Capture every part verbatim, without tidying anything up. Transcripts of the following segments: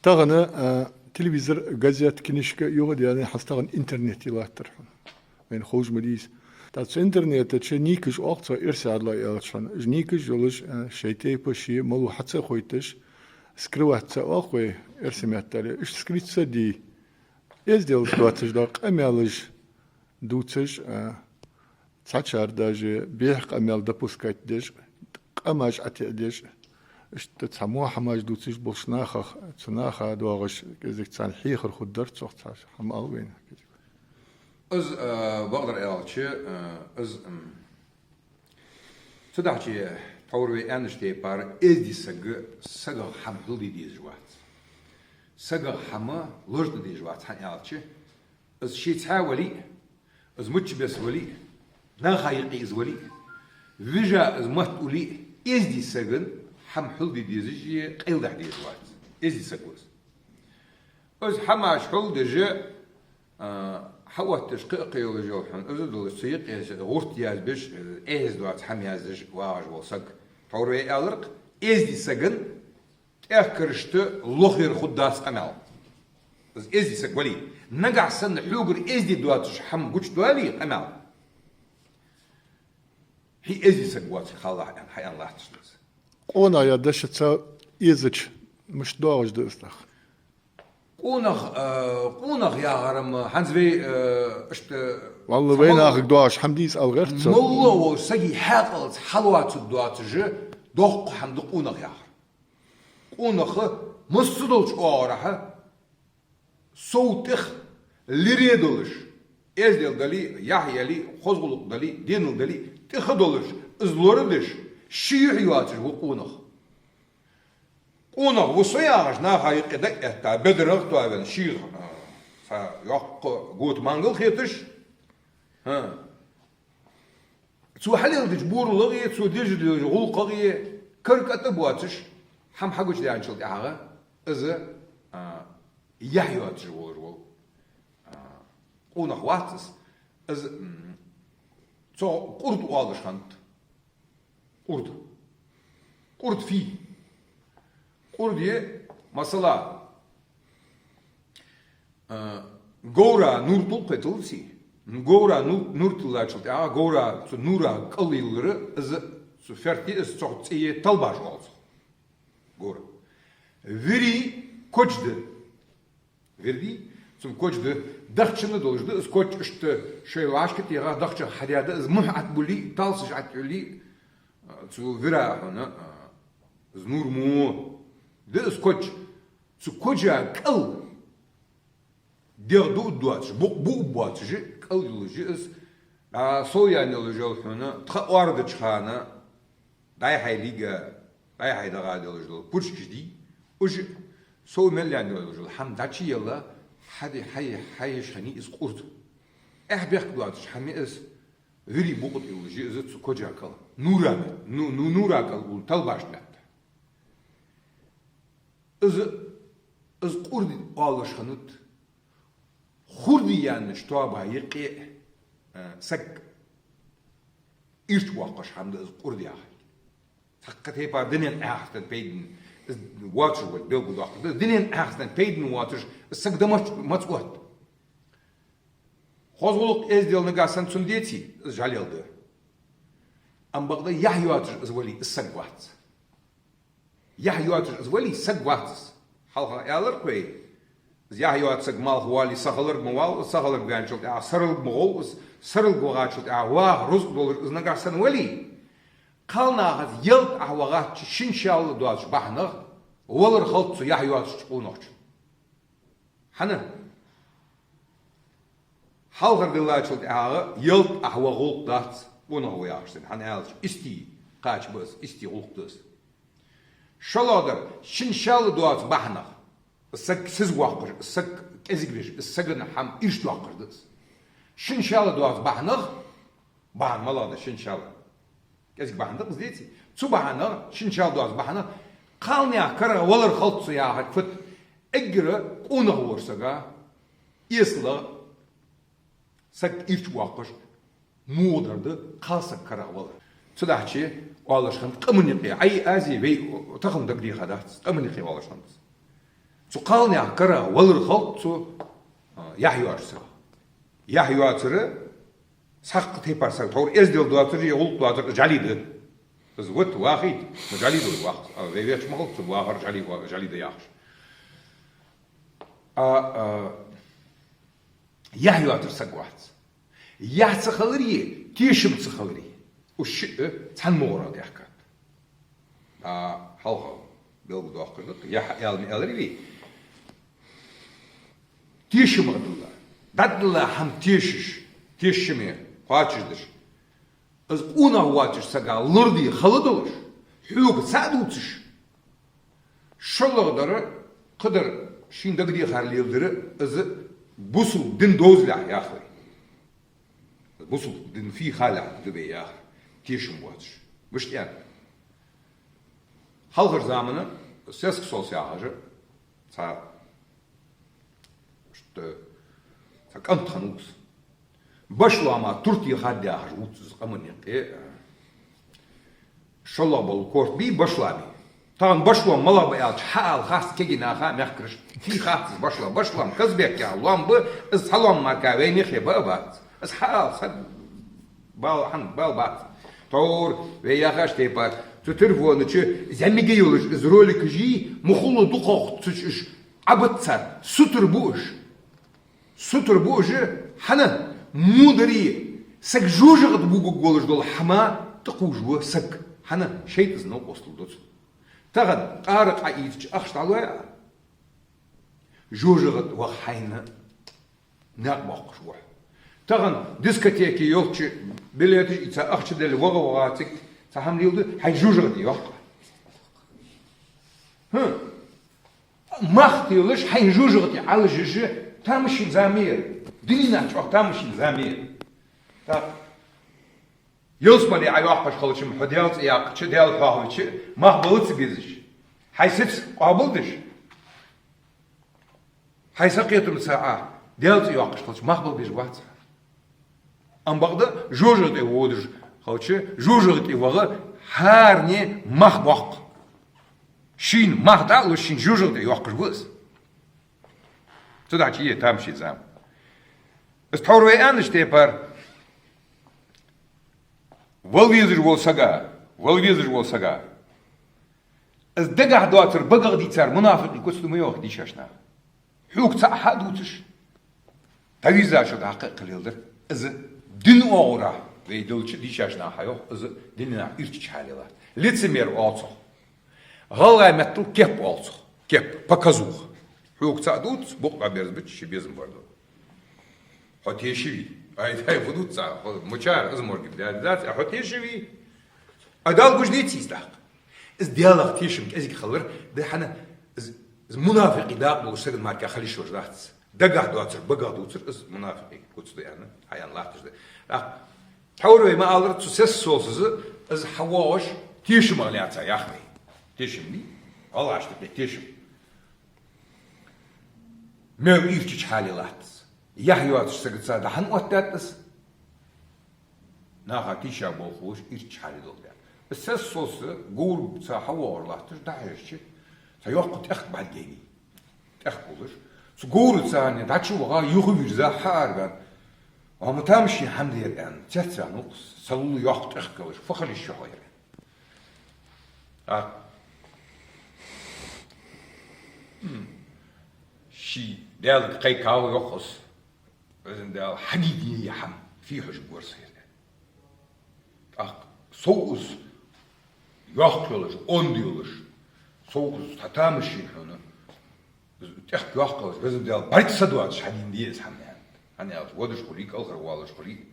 Тахан, а, телевизор, газет, книжка юха а даьнна, хӀанз тахан интернет латтар хьона. Вайна ховш ма дий из. ТӀаккха цу интернета чу никаш оал цох, эрсий аьлча хьона. Уж никаш йолаш, а, шоай тайпа, ший малав хьа ца хойташ, скрывать ца оал вай эрсий меттала. Иштта скрыть ца дий. Эздел доацаш дола къамаьлаш дувцаш, а, цхьачар даже бехк къамаьл допускать деш, къамаш ӀотеӀа деш, иштта цхьа мохьамаш дувцаш болча нахах, цу наха доагӀаш, кӀезига царна хьехар хургдар цох, цхьа хӀама ала вайна. Из, а, бакъдар аьлча, а, из, м, цудухьа тхьовра вай аьннача тайпара эздий саг сагах хӀама хьулде дезаш вац. Сагах хӀама лорадеш вац, хӀана аьлча, из ше цхьаь вале а, из мичча беса вале а, наха юкъе из вале а, вижа из мотт уле а, эздий сагах хӀама хьулде дезаш е къайладахьа дезаш вац. Эздий саг ва из. Из хӀамаш хьулдеш, а, хьаотташ кхы а кхы йолаш йола хьона, из долаш цу юкъе гӀурт язбеш, э, эздий доаца хӀама яздеш вагӀаш вола саг. Тхьовра вай аьлар-кх, эздий сагах тӀехкаршта лохера хургдац къамаьл. Из эздий саг вале. Нагахь санна хьогара эздий доацаш хӀама гучадоале къамаьл, хьо эздий саг воацилга хьалха хьааьнна латташ да из. Къонахчоа дешаца эздий мишта доагӀаш да из тӀаккха? Къонах, э, къонах яхар-м хӀанз вай, э, иштта, валлахӀи, вай нахага доагӀаш хӀама дий из ала гӀерт со. Моллагӏа волча сага хьаькъалца хьалоацаргдоацаш доккха хӀама да къонах яхар. Къонах массадолча оагӀорахьа сов тӀех лире долаш, эздел дале, яхь яле, хоза гӀулакх дале, денал дале, тӀех долаш, из лорадеш, ший юхь йоацаш ва къонах. Къонах ва со яхаш, наха юкъе дӀа а этта, бедарах а тоавенна, шийх, а, цхьа йоккха гота мангал хеташ, а, цо хьалеладеча боралагӀеи, цо деш долча гӀулакхагӀеи кара кӀатӀа боацаш, хӀама хьагучадаьнначул тӀехьагӀа из, а, яхь йоацаш волаш вола, а, къонах вац из. Из, м, цох къурд оалаш хиннад. Къурд. Къурд фуй? Къурд я, масала, а, говра нур тулкхеталций. Говра ну-, нур тиллачул тӀехьагӀа, говра цу нура кӀал йиллар, из цу ферте, из цох цӀи я талбаш оал цох. Говра. Вири коча да. Вир дий, цун коча да, дахчанна долаш да из коча, иштта шоай вӀашкатӀехьа дахчах хьадаь да из, мухь Ӏотбуле, талсаш Ӏотуьлле, а, цу вира хьона, а, из нур мо да из коча. Цу коча кӀал дегӀ дуа доацаш, букъ буа боацаш кӀал йолаш я из, а, сов яьнна йолаш йола хьона, тха орадача хана, дӀай-хьай лига, дӀай-хьай дагӀа долаш дола пурчкаш дий, уж сов мел яьнна йолаш йола хӀама дӀачуелла, хьаде-, хьай-, хьаеш хиннай из къурд. Эхь-бехк доацаш хӀама я из, вири букъ тӀа йолаш я из цу коча кӀал. Нура мет-, ну-, ну-, нура кӀал гул талбаш метта. Из, из къурд оалаш хиннад, хурди яьннача тоаба юкъе, э, саг ирча воаккхаш хӀама да из къурд яхар. Цхьаккха тайпара дунен ахартан пайдана, из воацаш вай белгалдоаккхаш да, дунен ахартан пайдана воацаш, из саг да мац-, мац отт. Хоза гӀулакх, эздел нагахь санна цун деций, из жӀалел да. Ам бакъда яхь йоацаш из вале, из саг вац. Яхь йоацаш из вале, саг вац из. Хьалха аьлар-кх вай, из яхь йоаца саг малха вале, сахиларг ма вал из, сахиларг ваьнначул тӀехьагӀа сарилг ма гӀов из, сарилг вагӀачул тӀехьагӀа ваха рузкъа долаш из нагахь санна вале, кхалнахаца ялат Ӏовахача шин шаьлла доацача бахьанах валар хилац цу яхь йоацача къонахчун. ХӀана? Хьалхара диллачул тӀехьагӀа ялат Ӏоваха гӀулакх дац къонах ва яхаш санна, хӀана аьлча истий кхача ба из, истий гӀулакх да из. ШоллагӀдар, шин шаьлла доаца бахьанах, саг сиза воаккхаш, саг кӀезига веш, сагана хӀама ирча доаккхаш да из. Шин шаьлла доаца бахьанах, бахьан малагӀа да шин шаьлла? КӀезига бахьан да-кх из, деций? Цу бахьанах, шин шаьлла доаца бахьанах, кхалнаьха карагӀа валар хилац цу яхар фуд? Эггара къонах волча сага, эсалагӀа, саг ирча воаккхаш, мугӀадар да кхалсаг карагӀа валар. Цудухьа оалаш хиннад къаман юкъе, Ӏай, аз, вай тахан дагадеха дац, къаман юкъе оалаш хиннад из. Цу кхалнаьха кара валар хилац цу, а, яхь йоацача сага. Яхь йоацар цхьаккха тайпара саг, тхьовра эздел доацар е гӀулакх доацар жӀали да. Из вот вахийта, но жӀали да вахар. А вай вехаш ма хилац цу вахар жӀали, жӀали да яхаш. А, а, яхь йоацар саг вац. Яхь ца хилари, тешам ца хилари. Уж шиъ цхьан мугӀарах даьхкад. А, хьалха белгалдоаккхаш да, яхь аьлар ма аьлар вай. Тешамах дилла. ДӀадилла хӀама тешаш, тешаме кхоачашдеш. Из къонах воацача сага лораде хала долаш, хьога цаӀ дувцаш. ШоллагӀа дар, кхыдар шийна дагадехар леладар, из бусалба дина дозалехь яхар. Бусалба дина фий халехь да вай яхар, тешам боацаш. Мишта аьнна? Хьалхарча замана Сеск Сос яхаш цхьа, цхьа кӀант хиннав из. Башлома туртех хадда яхаш вувц из къаман юкъе. ШоллагӀа бола корта бий башлома. Тахан башлома малагӀа ба аьлча, хьаала хац кегий наха, мехкарашта. Фий хац из башлома. Башлома Казбек яха лоам ба, из цхьа лоам мара вайна хье ба а бац. Из хьаала саг бала, хьан бала бац. Тхьовра вай яхаш тайпара, цу телефона чу зӀамига йолаш из роликаш йий, мухула дукхагӀа цуч уж Ӏабац цар, сутара ба уж. Сутара ба уж, хӀана, мудари, саг жожагӀате вугаргволаш дола хӀама тӀакхувш ва саг, хӀана, шайтӀаза новкъостал ду цун. Тахан къаракъ Ӏоийцача ахча дӀалой Ӏа? ЖожагӀате ваха хьайна никъ боаккхаш ва хьо. Тахан дискотеке йолча билеташ ийца ахча делла ваха-ваха цига цхьа хӀама леладу, хьайна жожагӀате йоаккх Ӏа. ХӀа. Мах телаш, хьайна жожагӀате Ӏалашаш, тамашийна зама я ер. Дунен чу чӀоагӀа тамашийна зама я ер. ТӀаккха ялсмале Ӏойоаккхаш хилча-м, хьо Даьла цӀи яьккхача, Даьла хьоахавича, мах бала ца безаш, хьай сица къоабалдеш, хьай сакхетамца Ӏа Даьла цӀи йоаккхаш хилча, мах бала безаш вац Ӏа. Ам бакъда жожагӀате водаш хилча, жожагӀате ваха хӀаране мах боаккх. Шийна мах дӀа а луш, шийна жожагӀате йоаккхаш ва из. Цудухьа чу е тамашийна зама. Из тхьовра вай аьннача тайпара, вала везаш вола сага, вала везаш вола сага, из дагахь доацар багах дийцар мунафикъий куц да ма йоах дийшача наха. Хьога цаӀ хьа а дувцаш, дӀавийрза шуга хьакха а кхеллал дар. Из дина оагӀорахьа вай долча дийшача наха хьайоах, из динах ирчача хьале латт. Лицемер оал цох. ГӀалгӀай меттала кеп оал цох. Кеп, показуха. Хьога цаӀ дувц, букъ дӀаберзабича ший безам бар ду. Хьо тешавий? Ай, ай, фу дувц цаӀ? Хьо мичара, из моргиг даьдац, а хьо тешавий? А Дала гуш деций из тӀаккха? Из Даьлах тешам кӀезига хилар, да хӀана, из, из мунафикъий дакъа долаш сагана мара хила йиш йолаш дац. Дагахь доацар багах дувцар, из мунафикъий куц да аьнна, хьаяьнна латташ да. ТӀаккха тхьовра вай ма аллара, цу Сеск Сосас из хьавоагӀаш тешамах лаьца яхар. Тешам дий? ГӀалгӀашта тӀа тешам. Мел ирчача хьале латт из. Яхь йоацача сагаца дӀа хӀана оттадаьд из? Наха тийша болх луш, ирчача хьале долга. Сеск Сос говраца хьавоагӀар латташ дӀахьежача, цхьа йоккха тӀехк бӀаргайнай. ТӀехк хулаш, цу говраца дӀачуваха, юхавийрза, хьаараваьнна: «Ва ма тамашийна хӀама да ер», — аьнна, цецваьннав-кх из, цхьа лула йоккха тӀехк йолаш, фу хила йиш я хьо ер? А? Хм. Ший Даьлага кхайкав йоах из. Везан Даьла, хьадийдеи хӀама, фий хьожаргвар со ер. ТӀаккха сов из йоккха йолаш, онда йолаш, сов из цхьа тамашийна хьона, из тӀехк йоккха йолаш, Везан Даьла, бӀарга са доацаш хьадийна деза из хӀама, аьннад. ХӀана аьлча водаш хулий, кӀалхарвоалаш хулий.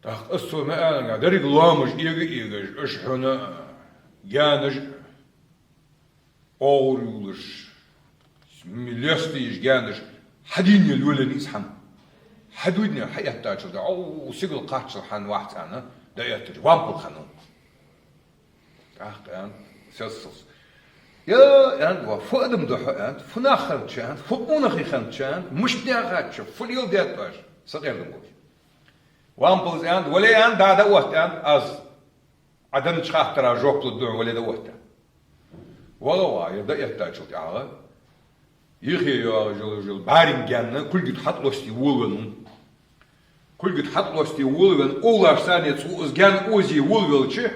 ТӀаккха из цо ма аьллинга, деррига лоамаш эга-эгаш, уж хьона гаьнаш оагӀорйолаш, лестаеш гаьнаш, хьадийна лелаеннай из хӀама. Хьадийна, хьаэттачул тӀехьагӀа, ау, сигала кхаччалца хьан вахьцана, дӀаэттача, вампил хиннав. ТӀаккха аьннад Сеск Сосас: «Я, — аьннад, — ва, фу адам да хьо, — аьннад, — фу нах хиннача, — аьннад, — фу къонахий хиннача, — аьннад, — мишта даьхача, фу леладаьд оаш, сакъердам болаш?» Вампилас аьннад: «Вале, — аьннад, — дӀа дӀаотт, — аьннад, — аз Ӏа деннача хаттара жоп лургда хьона, вале, дӀаотт». ВаллахӀи, ер дӀаэттачул тӀехьагӀа, юхе йоагӀаш йола барин гаьна кулга тӀа хьатӀалосте волавенна. Кулга тӀа хьатӀалосте волавенна, овлашца цо из гаьна озе волавелча,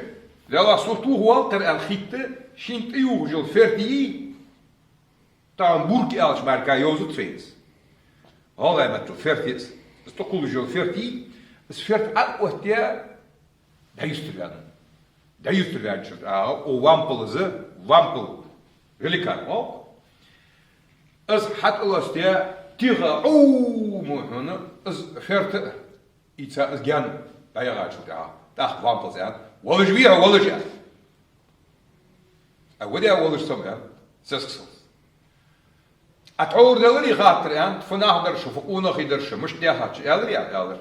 Даьллахь, со тӀехьа валкхар аьнна хетта, шийна тӀаювхаш йола ферта йий, тахан бурка аьлча мара йовзац вайна из. ГӀалгӀай меттала ферта я из. Из тӀакхоллаш йола ферта йий, из ферта Ӏооттаяь, дӀаюстарваьннав. ДӀаюстарваьнначул тӀехьагӀа, о, вампал из, вампал, великан, о. Из хьатӀалостаяь, тӀехьа, ӏу, мо хьона, из ферта а ийца, из гаьна дӀаяхачул тӀехьагӀа, тӀаккха вампалас аьннад: «Волаш вий хьо, волаш?» — аьнна. «Ӏа ваде волаш со-м», — аьннад, сесаг сел. «Ӏа тхьовра деларий хаттар, — аьннад, — фу нах дар шо, фу къонахий дар шо, мишта даьхад шо?» — аьлар, яхад, аьлар.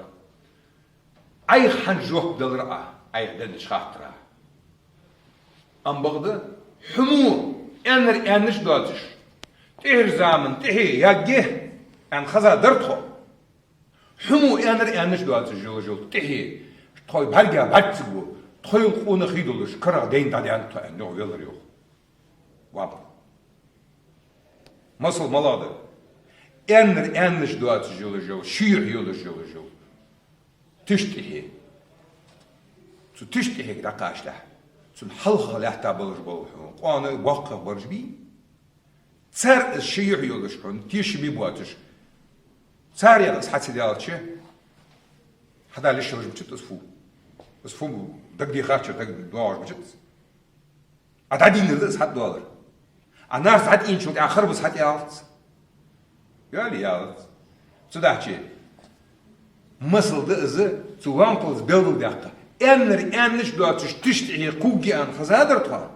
«Ӏайха хӀана жоп далар Ӏа, Ӏайха деннача хаттара? Амма бакъда, хьо мо аьннар аьннача доацаш, тӀехьарча заман тӀехье ягге аьнна хезадар тхо. Хьо мо аьннар аьннача доацаш йолаш йола тӀехье тхоай бӀарга бӀарга ца го, тхоайла къонахий долаш, карагӀдайна дӀадаьннад тхо», — аьнна, юхавеллар, йоах. Вампал. Масал малагӀа да? Аьннар аьннача доацаш йолаш йола, ший юхь йолаш йолаш йола тиша тӀехье. Цу тиша тӀехьега дӀакхачалехь, цун хьалхагӀа лаьтта болаш бола хьона къоана боккхагӀбараш бий? Цар из ший юхь йолаш хьона тешаме боацаш, цар яха из хьа ца даьлча, хьа дала йиш йолаш мичад из фу? Из фу дагадехача дагадоагӀаш мичад из? Ӏа дӀадийна да из хьатӀадоалар. Ӏа нах дӀатӀайийначул тӀехьагӀа харбас хьатӀаялац. Йоале, ялац. Цудухьа масал да из, цу вампалас белгалдаьккха. Аьннар аьннача доацаш тиша тӀехье кхувргья аьнна хезадар тхо.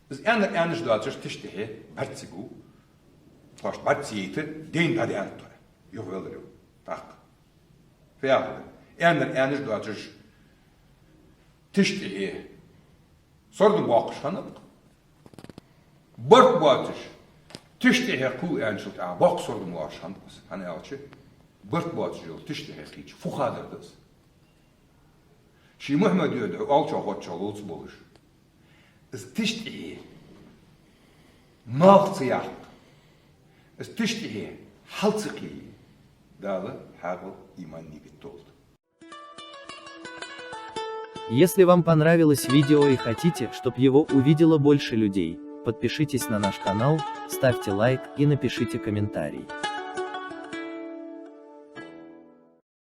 Из аьннар аьннача доацаш тиша тӀехье бӀарга ца го, тхоашта бӀарга ца яйта, дайна дӀадаьннад тхо. Юхавеллар, йоах, тӀаккха. Фу яхар да? Аьннар аьннача доацаш тиша тӀехье сардам боаккхаш хиннаб-кх. Барт боацаш тиша тӀехье кхувр аьнначул тӀехьагӀа боккха сардам боаккхаш хиннаб-кх из. ХӀана аьлча, барт боацаш йола тиша тӀехье кхийча, фу хадар да из? Ший Мухьаммад йода хьо оалачох, хоттачох ловца болаш, из тиша тӀехье малх ца яккха, из тиша тӀехье хьал ца кхее, Дала хьаькъал, иман, нигат долда. Если вам понравилось видео и хотите, чтоб его увидело больше людей, подпишитесь на наш канал, ставьте лайк и напишите комментарий.